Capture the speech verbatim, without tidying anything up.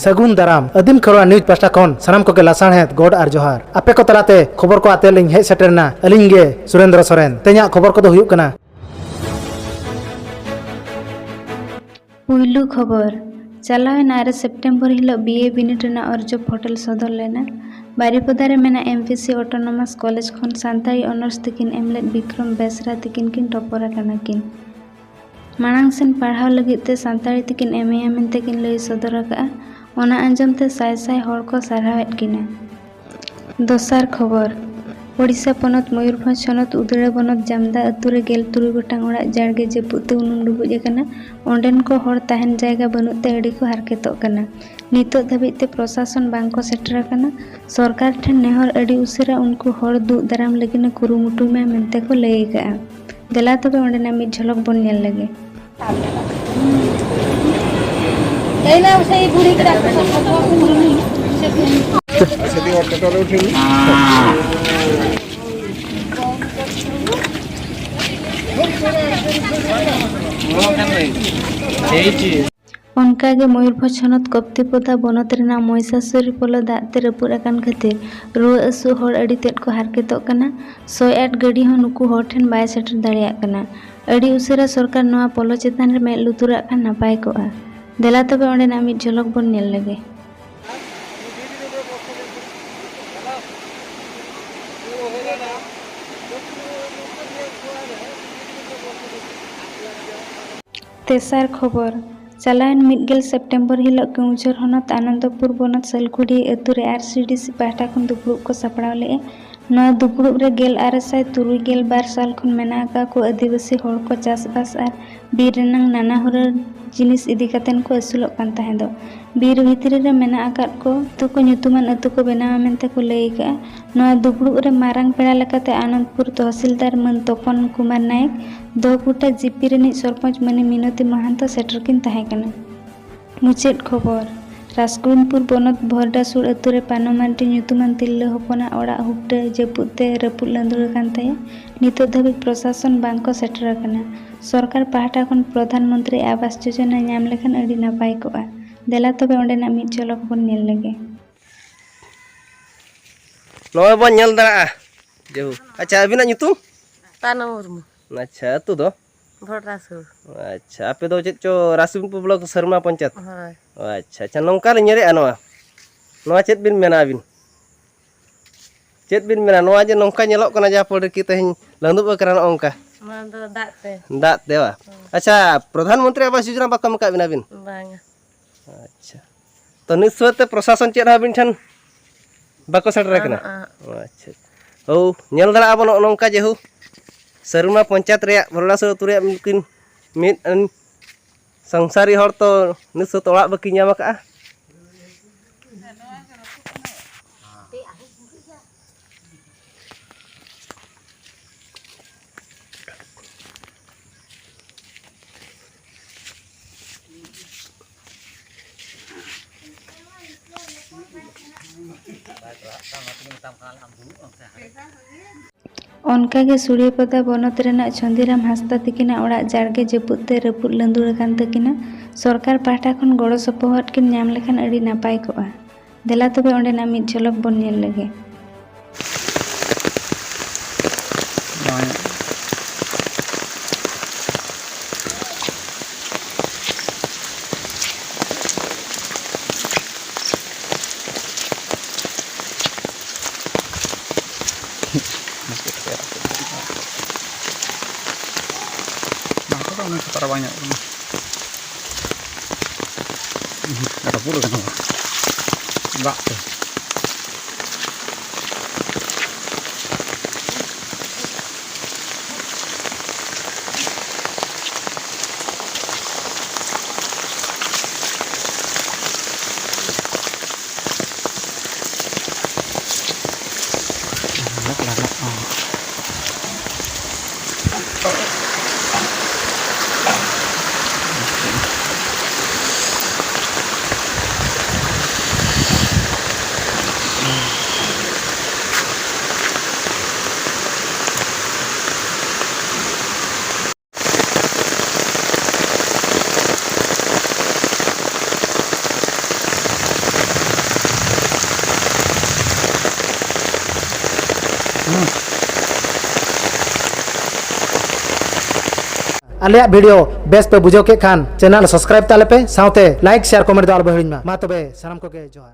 ᱥᱟᱹᱜᱩᱱ ᱫᱟᱨᱟᱢ᱾ ᱟᱹᱫᱤᱢ ᱠᱷᱮᱨᱣᱟᱲ ᱱᱤᱭᱩᱡᱽ ᱯᱟᱦᱴᱟ ᱠᱷᱚᱱ ᱥᱟᱱᱟᱢ ᱠᱚᱜᱮ ᱞᱟᱥᱟᱲᱦᱮᱫ ᱜᱚᱰ ᱟᱨ ᱡᱚᱦᱟᱨ᱾ ᱟᱯᱮ ᱠᱚ ᱛᱟᱞᱟᱛᱮ ᱠᱷᱚᱵᱚᱨ ᱠᱚ ᱟᱛᱮ ᱞᱤᱧ ᱦᱮᱡ ᱥᱮᱴᱮᱨ ᱮᱱᱟ ᱟᱹᱞᱤᱧ ᱜᱮ ᱥᱩᱨᱮᱱᱫᱨᱚ ᱥᱚᱨᱮᱱ᱾ ᱛᱮᱦᱮᱧᱟᱜ ᱠᱷᱚᱵᱚᱨ ᱠᱚᱫᱚ ᱦᱩᱭᱩᱜ ᱠᱟᱱᱟ᱾ ᱯᱩᱭᱞᱩ ᱠᱷᱚᱵᱚᱨ, ᱪᱟᱞᱟᱣᱮᱱ ᱟᱨᱮ ᱥᱮᱯᱴᱮᱢᱵᱚᱨ ᱦᱤᱞᱚᱜ ᱵᱤ ᱮ ᱵᱤᱱᱤᱰ ᱨᱮᱱᱟᱜ ᱚᱨᱡᱚ ᱯᱷᱚᱴᱮᱞ ᱥᱚᱫᱚᱨ ᱞᱮᱱᱟ᱾ ᱵᱟᱨᱤᱯᱚᱫᱟ ᱨᱮ ᱢᱮᱱᱟᱜ M P C autonomous college ᱠᱷᱚᱱ ᱥᱟᱱᱛᱟᱲᱤ ᱚᱱᱟᱨᱥ ᱛᱮᱠᱤᱱ ᱮᱢ ᱞᱮᱫ ᱵᱤᱠᱨᱚᱢ ᱵᱮᱥᱨᱟ ᱛᱤᱠᱤᱱ ᱠᱤᱱ ᱴᱚᱯᱚᱨ ᱟᱠᱟᱱᱟ ᱠᱤᱱ᱾ ᱢᱟᱲᱟᱝ ᱥᱮᱱ ᱯᱟᱲᱦᱟᱣ ᱞᱟᱹᱜᱤᱫ ᱛᱮ ᱥᱟᱱᱛᱟᱲᱤ ᱛᱮᱠᱤᱱ ᱮᱢ ᱮᱭᱟ ᱢᱮᱱᱛᱮ ᱠᱤᱱ ᱞᱟᱹᱭ ᱥᱚᱫᱚᱨ ᱟᱠᱟᱫᱼᱟ᱾ ᱚᱱᱟ ᱟᱸᱡᱚᱢ ᱛᱮ ᱥᱟᱭ ᱥᱟᱭ ᱦᱚᱲ ᱠᱚ ᱥᱟᱨᱦᱟᱣᱮᱫ ᱠᱤᱱᱟ᱾ ᱫᱚᱥᱟᱨ ᱠᱷᱚᱵᱚᱨ, ᱳᱰᱤᱥᱟ ᱯᱚᱱᱚᱛ ᱢᱚᱭᱩᱨᱵᱷᱚᱸᱡᱽ ᱦᱚᱱᱚᱛ ᱩᱫᱽᱲᱟ ᱵᱚᱱᱚᱛ ᱡᱟᱢᱫᱟ ᱟᱹᱛᱩ ᱨᱮ ᱜᱮᱞ ᱛᱩᱨᱩᱭ ᱜᱚᱴᱟᱝ ᱚᱲᱟᱜ ᱡᱟᱲᱜᱮ ᱡᱟᱹᱯᱩᱫ ᱛᱮ ᱩᱱᱩᱢ ᱰᱩᱵᱩᱡ ᱟᱠᱟᱱᱟ᱾ ᱚᱸᱰᱮᱱ ᱠᱚ ᱦᱚᱲ ᱛᱟᱦᱮᱱ ᱡᱟᱭᱜᱟ ᱵᱟᱹᱱᱩᱜ ᱛᱮ ᱟᱹᱰᱤ ᱠᱚ ᱦᱟᱨᱠᱮᱛᱚᱜ ᱠᱟᱱᱟ᱾ ᱱᱤᱛᱚᱜ ᱫᱷᱟᱹᱵᱤᱡ ᱛᱮ ᱯᱨᱚᱥᱟᱥᱚᱱ ᱵᱟᱝ ᱠᱚ ᱥᱮᱴᱮᱨ ᱟᱠᱟᱱᱟ᱾ ᱥᱚᱨᱠᱟᱨ ᱴᱷᱮᱱ ᱱᱮᱦᱚᱨ, ᱟᱹᱰᱤ ᱩᱥᱟᱹᱨᱟ ᱩᱱᱠᱩ ᱦᱚᱲ ᱫᱩᱜ ᱫᱟᱨᱟᱢ ᱞᱟᱹᱜᱤᱫ ᱮ ᱠᱩᱨᱩᱢᱩᱴᱩᱭ ᱢᱟ ᱢᱮᱱᱛᱮ ᱠᱚ ᱞᱟᱹᱭ ᱟᱠᱟᱫᱼᱟ᱾ ᱫᱮᱞᱟ ᱛᱚᱵᱮ ᱚᱸᱰᱮᱱᱟᱜ ᱢᱤᱫ ᱡᱷᱚᱞᱚᱠ ᱵᱚᱱ ᱧᱮᱞ ᱞᱮᱜᱮ᱾ ᱚᱱᱠᱟᱜᱮ ᱢᱚᱭᱩᱨᱵᱷᱚᱸᱡᱽ ᱦᱚᱱᱚᱛ ᱠᱚᱯᱛᱤᱯᱚᱫᱟ ᱵᱚᱱᱚᱛ ᱨᱮᱱᱟᱜ ᱢᱚᱭᱥᱟᱥᱩᱨᱤ ᱯᱚᱞᱚ ᱫᱟᱜ ᱛᱮ ᱨᱟᱹᱯᱩᱫ ᱟᱠᱟᱱ ᱠᱷᱟᱹᱛᱤᱨ ᱨᱩᱣᱟᱹ ᱦᱟᱹᱥᱩ ᱦᱚᱲ ᱟᱹᱰᱤ ᱛᱮᱫ ᱠᱚ ᱦᱟᱨᱠᱮᱛᱚᱜ ᱠᱟᱱᱟ᱾ ᱥᱚᱭ ᱟᱴ ᱜᱟᱹᱰᱤ ᱦᱚᱸ ᱱᱩᱠᱩ ᱦᱚᱲ ᱴᱷᱮᱱ ᱵᱟᱭ ᱥᱮᱴᱮᱨ ᱫᱟᱲᱮᱭᱟᱜ ᱠᱟᱱᱟ᱾ ᱟᱹᱰᱤ ᱩᱥᱟᱹᱨᱟ ᱥᱚᱨᱠᱟᱨ ᱱᱚᱣᱟ ᱯᱚᱞᱚ ᱪᱮᱛᱟᱱ ᱨᱮ ᱢᱮᱫ ᱞᱩᱛᱩᱨᱟᱜ ᱠᱷᱟᱱ ᱱᱟᱯᱟᱭ ᱠᱚᱜᱼᱟ᱾ ᱫᱮᱞᱟ ᱛᱚᱵᱮ ᱚᱸᱰᱮᱱᱟᱜ ᱢᱤᱫ ᱡᱷᱚᱞᱚᱠ ᱵᱚᱱ ᱧᱮᱞ ᱞᱮᱜᱮ᱾ ᱛᱮᱥᱟᱨ ᱠᱷᱚᱵᱚᱨ, ᱪᱟᱞᱟᱣᱮᱱ ᱢᱤᱫ ᱜᱮᱞ ᱥᱮᱯᱴᱮᱢᱵᱚᱨ ᱦᱤᱞᱚᱜ ᱠᱮᱣᱚᱱᱡᱷᱚᱨ ᱦᱚᱱᱚᱛ ᱟᱱᱚᱱᱫᱚᱯᱩᱨ ᱵᱚᱱᱚᱛ ᱥᱟᱹᱞᱠᱩᱰᱤ ᱟᱹᱛᱩ ᱨᱮ ᱟᱨ ᱥᱤ ᱰᱤ ᱥᱤ ᱯᱟᱦᱴᱟ ᱠᱷᱚᱱ ᱫᱩᱯᱲᱩᱵ ᱠᱚ ᱥᱟᱯᱲᱟᱣ ᱞᱮᱫᱼᱟ᱾ ᱱᱚᱣᱟ ᱫᱩᱯᱲᱩᱵ ᱨᱮ ᱜᱮᱞ ᱟᱨᱮ ᱥᱟᱭ ᱛᱩᱨᱩᱭ ᱜᱮᱞ ᱵᱟᱨ ᱥᱟᱞ ᱠᱷᱚᱱ ᱢᱮᱱᱟᱜ ᱟᱠᱟᱫ ᱠᱚ ᱟᱹᱫᱤᱵᱟᱹᱥᱤ ᱦᱚᱲ ᱠᱚ ᱪᱟᱥᱵᱟᱥ ᱟᱨ ᱵᱤᱨ ᱨᱮᱱᱟᱝ ᱱᱟᱱᱟ ᱦᱩᱱᱟᱹᱨ ᱡᱤᱱᱤᱥ ᱤᱫᱤ ᱠᱟᱛᱮᱱ ᱠᱚ ᱟᱹᱥᱩᱞᱚᱜ ᱠᱟᱱ ᱛᱟᱦᱮᱸ ᱫᱚ᱾ ᱵᱤᱨ ᱵᱷᱤᱛᱨᱤ ᱨᱮ ᱢᱮᱱᱟᱜ ᱟᱠᱟᱫ ᱠᱚ ᱟᱹᱛᱩ ᱠᱚ ᱧᱩᱛᱩᱢᱟᱱ ᱟᱹᱛᱩ ᱠᱚ ᱵᱮᱱᱟᱣᱟ ᱢᱮᱱᱛᱮ ᱠᱚ ᱞᱟᱹᱭ ᱟᱠᱟᱫᱼᱟ᱾ ᱱᱚᱣᱟ ᱫᱩᱯᱲᱩᱵ ᱨᱮ ᱢᱟᱨᱟᱝ ᱯᱮᱲᱟ ᱞᱮᱠᱟᱛᱮ ᱟᱱᱚᱱᱫᱯᱩᱨ ᱛᱚᱦᱥᱤᱞᱫᱟᱨ ᱢᱟᱹᱱ ᱛᱚᱯᱚᱱ ᱠᱩᱢᱟᱨ ᱱᱟᱭᱮᱠ, ᱫᱚᱦᱚ ᱜᱚᱴᱟ ᱡᱤ ᱯᱤ ᱨᱤᱱᱤᱡ ᱥᱚᱨᱯᱚᱧᱪ ᱢᱟᱹᱱᱤ ᱢᱤᱱᱚᱛᱤ ᱢᱟᱦᱟᱱᱛᱚ ᱥᱮᱴᱮᱨ ᱠᱤᱱ ᱛᱟᱦᱮᱸ ᱠᱟᱱᱟ᱾ ᱢᱩᱪᱟᱹᱫ ᱠᱷᱚᱵᱚᱨ, ᱨᱟᱥᱜᱳᱵᱤᱱᱫᱯᱩᱨ ᱵᱚᱱᱚᱛ ᱵᱷᱚᱨᱰᱟᱥᱩᱨ ᱟᱹᱛᱩ ᱨᱮ ᱯᱟᱱᱚ ᱢᱟᱨᱰᱤ ᱧᱩᱛᱩᱢᱟᱱ ᱛᱤᱨᱞᱟᱹ ᱦᱚᱯᱚᱱᱟᱜ ᱚᱲᱟᱜ ᱦᱩᱯᱴᱟᱹ ᱡᱟᱹᱯᱩᱫ ᱛᱮ ᱨᱟᱹᱯᱩᱫ ᱞᱟᱹᱸᱫᱩᱲ ᱟᱠᱟᱱ ᱛᱟᱭᱟ᱾ ᱱᱤᱛᱚᱜ ᱫᱷᱟᱹᱵᱤᱡ ᱯᱨᱚᱥᱟᱥᱚᱱ ᱵᱟᱝ ᱠᱚ ᱥᱮᱴᱮᱨ ᱟᱠᱟᱱᱟ᱾ ᱥᱚᱨᱠᱟᱨ ᱯᱟᱦᱴᱟ ᱠᱷᱚᱱ ᱯᱨᱚᱫᱷᱟᱱ ᱢᱚᱱᱛᱨᱤ ᱟᱵᱟᱥ ᱡᱳᱡᱚᱱᱟ ᱧᱟᱢ ᱞᱮᱠᱷᱟᱱ ᱟᱹᱰᱤ ᱱᱟᱯᱟᱭ ᱠᱚᱜᱼᱟ᱾ ᱫᱮᱞᱟ ᱛᱚᱵᱮ ᱚᱸᱰᱮᱱᱟᱜ ᱢᱤᱫ ᱡᱷᱚᱞᱚᱠ ᱵᱚᱱ ᱧᱮᱞ ᱞᱮᱜᱮ᱾ ᱱᱚᱜᱼᱚᱭ ᱵᱚᱱ ᱧᱮᱞ ᱫᱟᱲᱮᱭᱟᱜᱼᱟ᱾ ᱡᱮᱦᱳᱠ, ᱟᱪᱪᱷᱟ, ᱟᱹᱵᱤᱱᱟᱜ ᱧᱩᱛᱩᱢ? ᱛᱟᱱᱟ ᱢᱩᱨᱢᱩ᱾ ᱟᱪᱪᱷᱟ, ᱟᱹᱛᱩ ᱫᱚ? ᱵᱷᱚᱴᱨᱟᱥᱩᱨ᱾ ᱟᱪᱪᱷᱟ, ᱟᱯᱮ ᱫᱚ ᱪᱮᱫ ᱪᱚ ᱨᱟᱥᱤᱢᱯᱩᱨ ᱵᱞᱚᱠ ᱥᱟᱹᱨᱢᱟ ᱯᱚᱧᱪᱟᱭᱮᱛ? ᱦᱳᱭ᱾ ᱟᱪᱪᱷᱟ, ᱟᱪᱪᱷᱟ, ᱱᱚᱝᱠᱟ ᱞᱤᱧ ᱧᱮᱞᱮᱫᱼᱟ ᱱᱚᱣᱟ᱾ ᱱᱚᱣᱟ ᱪᱮᱫ ᱵᱤᱱ ᱢᱮᱱᱟ ᱟᱹᱵᱤᱱ? ᱪᱮᱫ ᱵᱤᱱ ᱢᱮᱱᱟ, ᱱᱚᱣᱟ ᱡᱮ ᱱᱚᱝᱠᱟ ᱧᱮᱞᱚᱜ ᱠᱟᱱᱟ, ᱡᱟᱦᱟᱸ ᱯᱚᱨᱤᱠᱤ ᱛᱮᱦᱮᱧ ᱞᱟᱹᱫᱩᱵ ᱟᱠᱟᱱᱟ ᱱᱚᱜᱼᱚ ᱱᱚᱝᱠᱟ? ᱚᱱᱟ ᱫᱚ ᱫᱟᱜ ᱛᱮ᱾ ᱫᱟᱜ ᱛᱮ ᱵᱟ? ᱦᱮᱸ᱾ ᱟᱪᱪᱷᱟ, ᱯᱨᱚᱫᱷᱟᱱ ᱢᱚᱱᱛᱨᱤ ᱟᱵᱟᱥ ᱡᱳᱡᱚᱱᱟ ᱵᱟᱠᱚ ᱮᱢ ᱟᱠᱟᱫ ᱵᱤᱱᱟ ᱟᱹᱵᱤᱱ? ᱵᱟᱝᱟ᱾ ᱟᱪᱪᱷᱟ, ᱛᱚ ᱱᱤᱛ ᱥᱚᱢᱚᱭ ᱛᱮ ᱯᱨᱚᱥᱟᱥᱚᱱ ᱪᱮᱫ ᱦᱚᱸ ᱟᱹᱵᱤᱱ ᱴᱷᱮᱱ ᱵᱟᱠᱚ ᱥᱮᱴᱮᱨ ᱟᱠᱟᱱᱟ? ᱚᱦᱚᱸᱜ, ᱚᱦᱚᱸᱜ᱾ ᱚ, ᱟᱪᱪᱷᱟ᱾ ᱦᱳ, ᱧᱮᱞ ᱫᱟᱲᱮᱭᱟᱜᱼᱟ ᱵᱚᱱ ᱱᱚᱜᱼᱚ ᱱᱚᱝᱠᱟ ᱡᱮᱦᱳᱠ ᱥᱟᱹᱨᱩᱢᱟ ᱯᱚᱧᱪᱟᱭᱮᱛ ᱨᱮᱭᱟᱜ ᱵᱷᱚᱨᱚᱰᱟᱥᱩᱨ ᱟᱹᱛᱩ ᱨᱮᱭᱟᱜ ᱱᱩᱠᱤᱱ ᱢᱤᱫ ᱥᱚᱝᱥᱟᱨᱤ ᱦᱚᱲ ᱛᱚ ᱱᱤᱛ ᱥᱚᱢᱚᱭ ᱛᱮ ᱚᱲᱟᱜ ᱵᱟᱹᱠᱤᱱ ᱧᱟᱢ ᱟᱠᱟᱫᱼᱟ᱾ ᱚᱱᱠᱟᱜᱮ ᱥᱩᱲᱤᱭᱟᱹᱯᱟᱛᱟ ᱵᱚᱱᱚᱛ ᱨᱮᱱᱟᱜ ᱪᱷᱚᱱᱫᱤᱨᱟᱢ ᱦᱟᱸᱥᱫᱟ ᱛᱟᱹᱠᱤᱱᱟᱜ ᱚᱲᱟᱜ ᱡᱟᱨᱜᱮ ᱡᱟᱹᱯᱩᱫ ᱛᱮ ᱨᱟᱹᱯᱩᱫ ᱞᱟᱹᱸᱫᱩᱲ ᱟᱠᱟᱱ ᱛᱟᱹᱠᱤᱱᱟ᱾ ᱥᱚᱨᱠᱟᱨ ᱯᱟᱦᱴᱟ ᱠᱷᱚᱱ ᱜᱚᱲᱚ ᱥᱚᱯᱚᱦᱚᱫ ᱠᱤᱱ ᱧᱟᱢ ᱞᱮᱠᱷᱟᱱ ᱟᱹᱰᱤ ᱱᱟᱯᱟᱭ ᱠᱚᱜᱼᱟ᱾ ᱫᱮᱞᱟ ᱛᱚᱵᱮ ᱚᱸᱰᱮᱱᱟᱜ ᱢᱤᱫ ᱡᱷᱚᱞᱚᱠ ᱵᱚᱱ ᱧᱮᱞ ᱞᱮᱜᱮ᱾ ᱱᱚᱜᱼᱚᱭ᱾ ᱵᱟᱝ ᱠᱚᱫᱚ ᱚᱱᱮ ᱠᱷᱟᱛᱟᱨ ᱵᱟᱝ ᱧᱮᱞᱚᱜ ᱠᱟᱱᱟ᱾ ᱨᱟᱹᱯᱩᱫ ᱟᱠᱟᱱᱟ ᱫᱟᱜ ᱛᱮ᱾ ᱟᱞᱮᱭᱟᱜ video ᱵᱮᱥ ᱯᱮ ᱵᱩᱡᱷᱟᱹᱣ ᱠᱮᱫ ᱠᱷᱟᱱ channel subscribe ᱛᱟᱞᱮ ᱯᱮ, ᱥᱟᱶᱛᱮ like, share, comment ᱫᱚ ᱟᱞᱚ ᱯᱮ ᱦᱤᱲᱤᱧ ᱢᱟ᱾ ᱢᱟ ᱛᱚᱵᱮ ᱥᱟᱱᱟᱢ ᱠᱚᱜᱮ ᱡᱚᱦᱟᱨ᱾